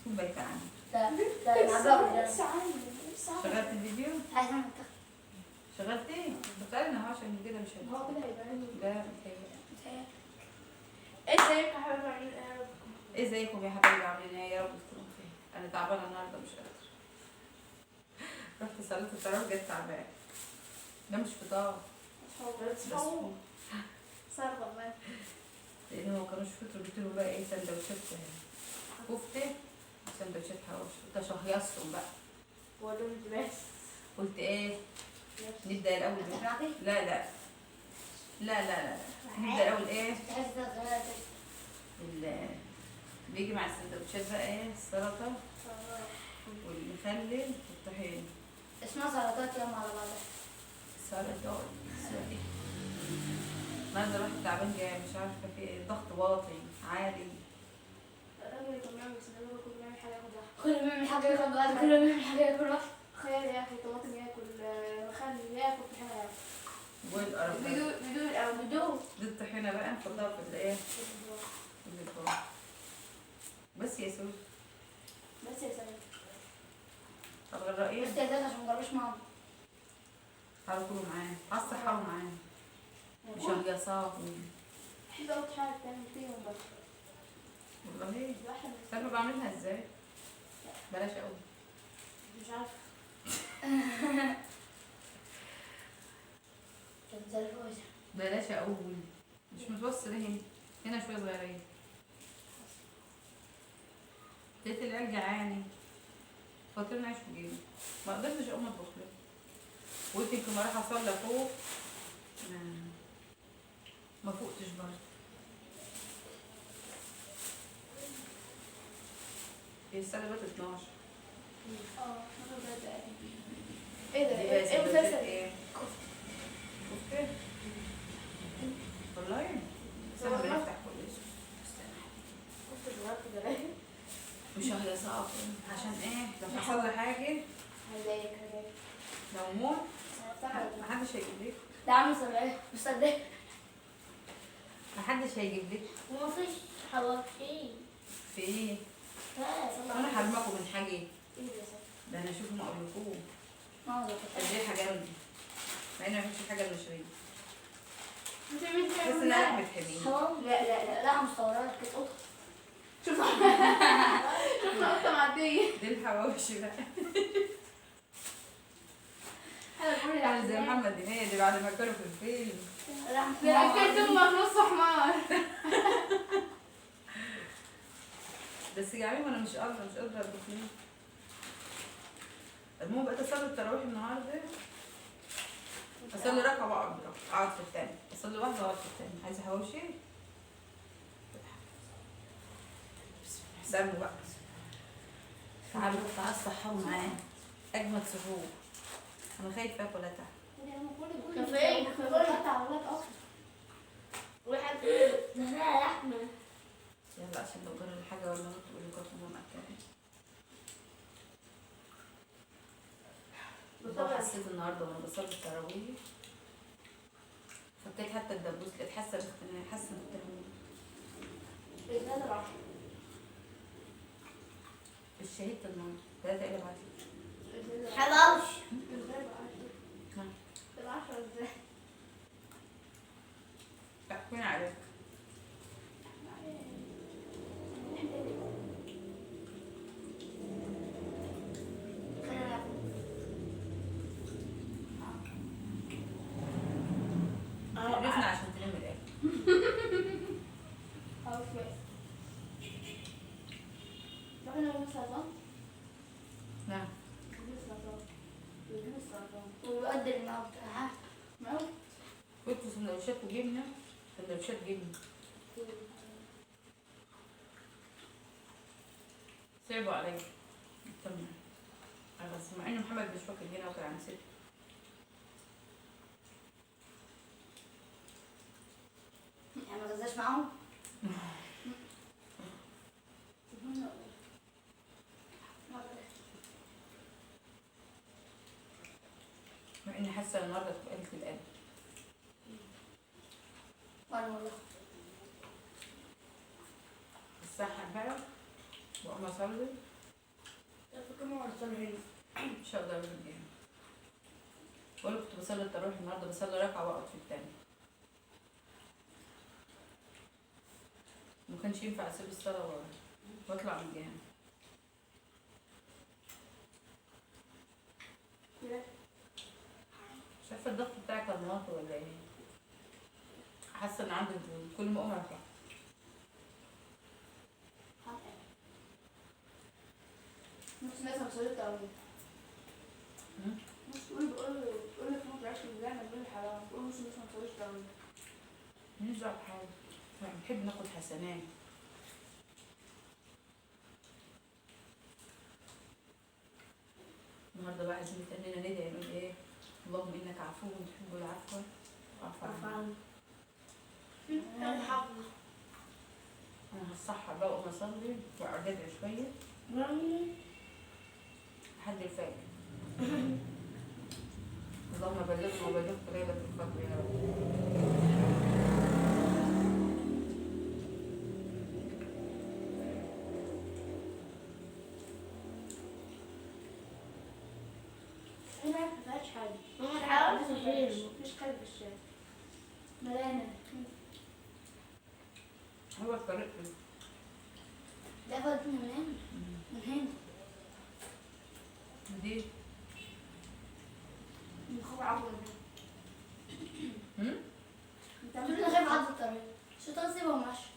تكون بايته عندي. لا لا. شغلت الفيديو؟ شغلت ايه؟ بتعالي انا عشان كده مش هو كده هيبان. لا ازيكم يا حبايبي عاملين ايه؟ ازيكم يا حبايبي عاملين ايه؟ يا رب تكونوا بخير. انا تعبانة النهارده مش قادرة. رحت صليت التراويح جت تعبانة. ده مش فطار، ده سحور. صار والله. لان ما كانوش فطروا، جبت لهم بقى ايه سندوتشات كفته وسندوتشات حواوشي، تشهيصهم بقى. بس قلت ايه؟ نبدا الاول. لا لا لا لا لا نبدا الاول ايه؟ بيجي مع السندوتشات بقى ايه؟ السلطة والمخلل والطحينه. اسمها سلطات يوم على بعضها. سلطات. النهارده الواحد تعبان جامد، مش عارفه في ايه، الضغط واطي عالي. الراجل كان بيعمل سندوتش، كل ما يعمل حاجة ياخد واحدة، كل ما يعمل حاجة ياخد واحدة، كل ما يعمل حاجة ياكل واحدة. خيار ياكل، طماطم ياكل، مخلل ياكل، في حاجة ياكل. والقرف بدون او بدون. دي الطحينه بقى نحطها في الايه؟ في الاطباق. بس يا سوسو، بس يا سوسو. هتغرقيه؟ بس يا زياد عشان مجربش معاهم. تعالوا كلوا معانا، عالصحة معانا. مش هجصاهم. حلوة أوي الطحينة بتعمل فيهم بس. والله؟ طب بعملها ازاي؟ بلاش أقول. مش عارفة. بلاش أقول. مش متوصل هنا، هنا شوية صغيرين. لقيت العيال جعانة. فاطرنا عيش وجبنة. ما قدرتش أقوم أطبخ لهم. قلت يمكن أروح أصلي فوق. ما فوقتش برضه. هي الساعة دلوقتي 12. اه 12 دقيقة. ايه ده؟ ايه المسلسل؟ ايه؟ كفتة؟ والله؟ بس احنا بنفتح كل شيء. كفتة صغيرة كده ليه؟ مش هيصعب عشان ايه؟ لو حصل لي حاجة هضايق هضايق. لو موت محدش هيجيب لك. ده عامل سبعية مصدق. محدش هيجيب لك. ومفيش حواوشي. في ايه؟ انا حرمكم من حاجة. ايه ده؟ انا اشوفهم اقول لكم. الريحة جامدة. مع اني ما بحبش الحاجة المشويه. بس انها لحمه حمير. لا لا لا لا مستورده كانت قطة. شفنا قطة معدية. دي الحواوشي بقى. عامل زي محمد هنيدي بعد ما كانوا في الفيلم. ده اكلت امك نص حمار. بس جعانين وانا مش قادرة، مش قادرة اطبخ لهم. المهم بقيت اصلي التراويح النهارده. اصلي ركعة واقعد اقعد في الثانية، اصلي واحدة واقعد في الثانية. عايزه حواوشي؟ سموا بقى. تعالوا تعالوا الصحة معانا. اجمد سحور. انا خايفة اكل اتعب. كفاية ده فيها لحمه. يلا عشان لو جرى الحاجة ولا تقول لكم ماما اكلت. والله حسيت النهارده وانا بصلي التراويح فكيت حتى الدبوس، لقيت حاسه باختناق، حاسه ان كنت هموت. الشهيد النهارده 2:45. حواوشي. نعم. 10 ازاي؟ تحكوني عليك. عرفنا عشان تلم الاكل. خلاص بس. رحنا نجيب السلطان؟ نعم. نجيب السلطان. نجيب السلطان. ويقدر الموت. ها؟ موت؟ كنت سندوتشات وجبنه، سندوتشات جبنه. صعبوا عليا. تمام. بس مع ان محمد مش واكل هنا، واكل عند ستة. يعني ما غزاش معاهم؟ مع اني حاسه النهارده تبقى قلة القلب. وانا والله. السحر بقى واقوم اصلي. مش هقدر اروح الجامع. بقول كنت بصلي التراويح النهارده، بصلي ركعة واقعد في التانية. ما كانش ينفع اسيب الصلاة واطلع من الجامع. مش عارفه الضغط بتاعك كان واطي ولا ايه؟ حاسه ان عندي كل ما اقوم ارفع. نص الناس ما بتصليش التراويح. نص بيقول لك ما طلعش من الجامع، بيقول حرام، بيقول نص الناس ما بتصليش التراويح. ماليش دعوه بحاجة، احنا بنحب ناخد حسنات. النهارده بقى عايزين نتنينا ندعي نقول ايه؟ اللهم انك عفو تحب العفو فاعف عنا. انا هتصحى بقى واقوم اصلي واقعد ادعي شوية لحد الفجر. اللهم بلغنا وبلغت ليلة القدر يا رب. ما فيهاش حاجة. مفيش قلب الشارع ملانة. هو الطريق ده فات من هنا من هنا دي من خوف عبد. انت خايف عدى الطريق، الشيطان سيبه ومشي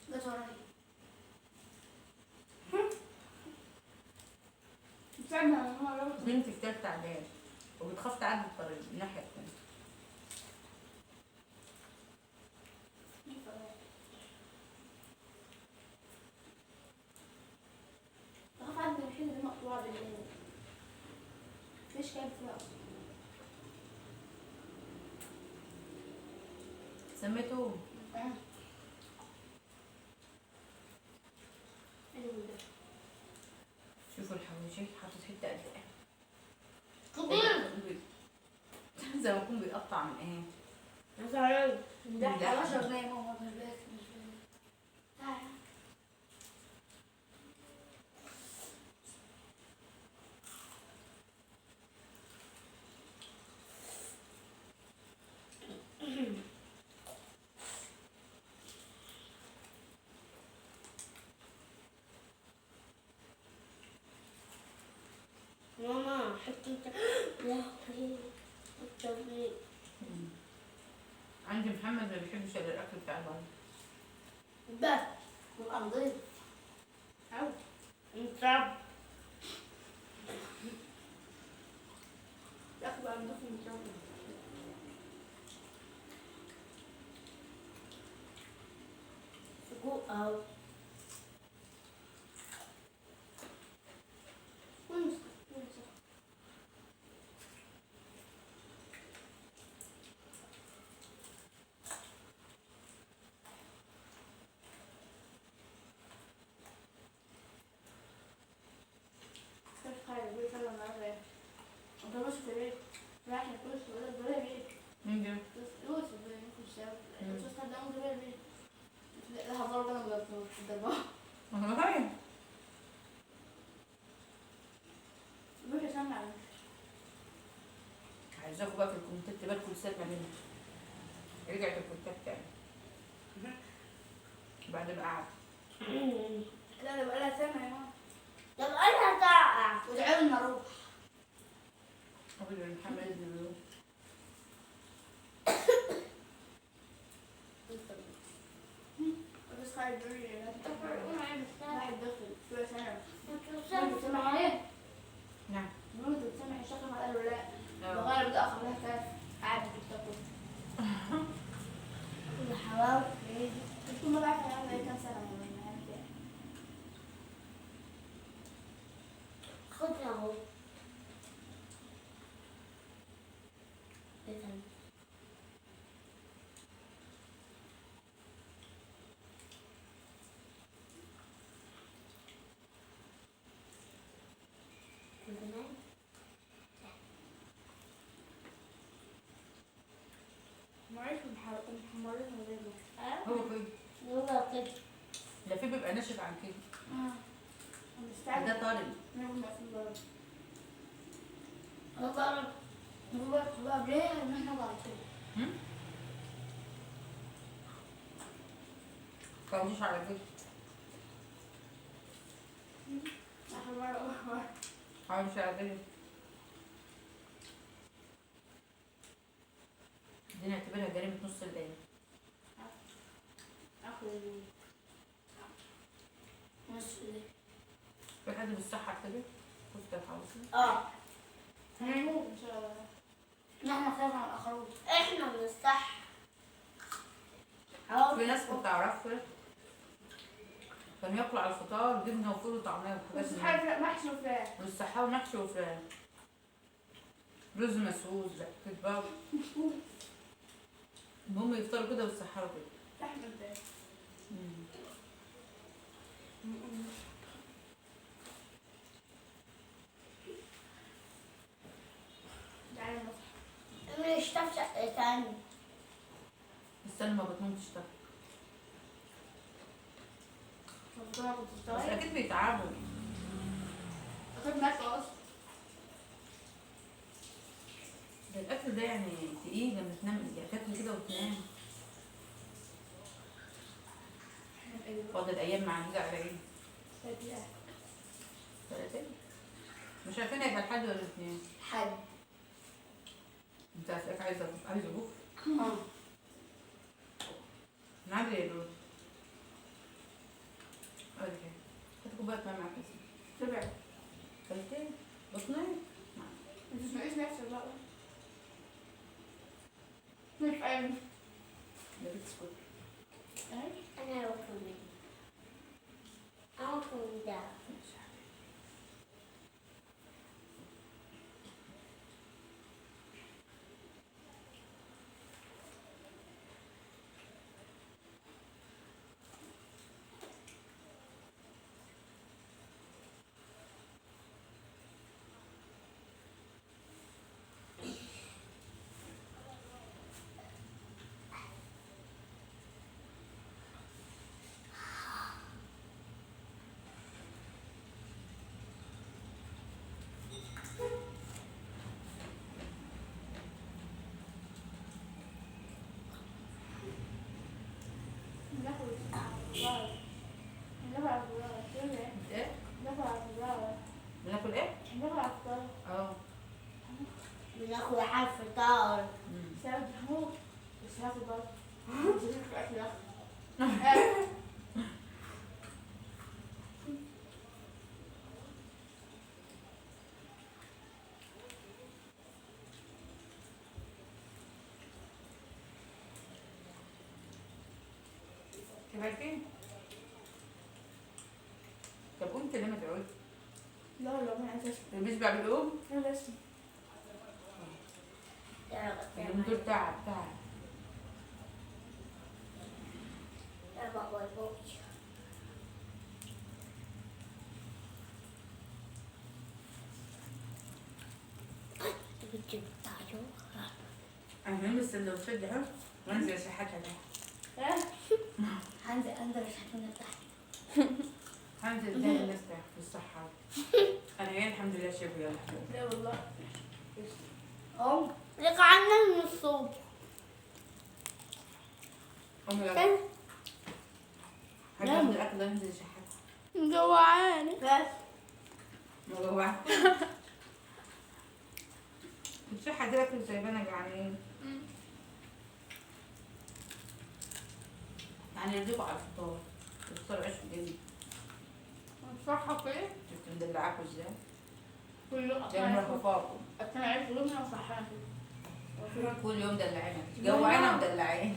جت ورايا. بنتي في تالتة إعدادي وبتخاف تعدي الطريق الناحية التانية. بخاف أعدي الحتة دي مقطوعة بالليل. مفيش كلب فيها أصلا. سميته شوفوا الحواوشي حاطط حتة قد ايه كبير زي ما يكون بيقطع من ايه؟ ده 11 جنيه يا ماما. مش باكل. ماما حطي لا عندي محمد ما بيحبش الا الاكل بتاع بره بس بيبقى نضيف. مترب الاكل بقى نضيف ومترب. سجق اهو. مين ده؟ والله عايزاكم بقى في الكومنتات تباركوا لسلمى مني. رجعت الكومنتات تاني بعد ما قعدت. لا ده بقالها سنة يا ماما. ده بقالها ساعة. وادعوا لنا نروح. قبل محمد بن بس خالد بيقول لي واحد دخل شوية سنة. بتسمع ايه؟ نعم. ماما انت بتسمح الشخص ما قالوا لا. بغير بتأخر لها كاف قاعد بتاكل. الحواوشي. بتكون ما بعرف انا عندي كام سنة ولا عارف ايه. خد اهو. معلش محمرين ولا هو كده هو كده ده في بيبقى ناشف عن كده. ده طارق. ده طارق. هو ليه ان احنا بعد كده؟ مش على كده. مش على كده. دي نعتبرها جريمة نص الليل. نص الليل. في حد بالصحة كده؟ كفتة الحوصي؟ اه. هنموت ان شاء الله. نحن خايف على الآخرون. احنا بنصح. في ناس كنت أعرفها كانوا ياكلوا على الفطار جبنة وفول وطعمية وحاجات من دي. محشي وفراخ. والصحة ومحشي وفراخ. رز مسعود كده. المهم يفطروا كده ويتسحروا كده. لحمة فراخ. مش تفشق تاني. استنى ما بتنوم تشتغل. بس اكيد بيتعبوا. اكيد مات اصلا. ده الاكل ده يعني تقيل لما تنام، يعني تاكل كده وتنام. فاضل ايام معدودة على ايه؟ 30. مش عارفين هيبقى الحد ولا الاثنين؟ حد. انت هتلاقيك عايزه بكره. اه. نعمل ايه دول؟ اقول لك ايه؟ هات كوباية مية معاك بس. 7 30 بطنين؟ ما تسمعيش نفسك بقى. مش عارف. ده بتسكت. انا باكل منه. انا باكل من ده. بناكل ايه؟ بناكل على الفطار. اه بناكل على الفطار. ساعات بنموت بس هاكل برضه. شبعتي؟ طب قمت ليه ما تقعدي؟ لا لا ما عايزة اشرب. اللي بيشبع بيقوم؟ انا لازم. اليوم دول تعب تعب. انا السندوتشات دي اهو وانزل اشحتها تحت. هنزل اشحتها تحت. هنزل اديها للناس تحت في الصحة. انا ايه الحمد لله شبع. لا والله. اه لك عنا من الصبح. امي يلا. هاخد الاكل ده انزل اشحتها. جوعانة. بس. جوعانة. بتشحت الاكل سايبانا جعانين. يعني يرضيكوا على الفطار. الفطار عيش وجبنة. صح ايه؟ شفت مدلعاكوا ازاي؟ كل يوم ده مرهفاكوا. اكلنا عيش وجبنة وصحانا. كل يوم دلعينا، جوعنا ومدلعين.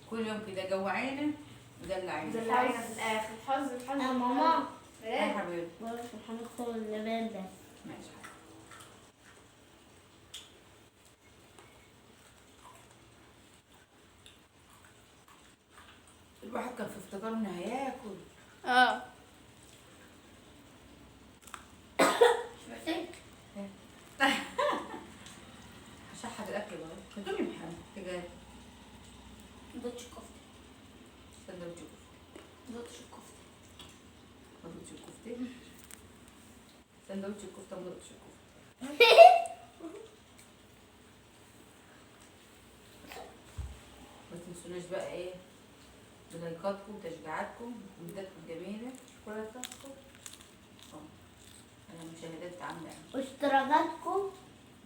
كل يوم كده جوعينا ودلعينا. مدلعينا في الاخر. الحظ الحظ. يا ماما. يا حبيبي. بقولك هناكل اللبان بس. ماشي. الواحد كان في افتكار انه هياكل. اه. شبعتي؟ هشحت الاكل بقى. هاتولي محمد تجاري. سندوتش كفته. سندوتش كفته. دقتش الكفتة. ما دقتش الكفتة؟ سندوتش الكفتة ما دقتش الكفتة. ما تنسوناش بقى ايه بلايكاتكم وتشجيعاتكم وكومنتاتكم الجميلة. شوكولاتة. انا المشاهدات عامله ايه؟ واشتراكاتكم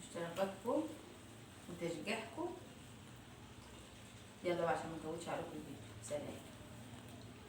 اشتراكاتكم وتشجيعكم. يلا بقى عشان ما نطولش عليكم الفيديو. سلام.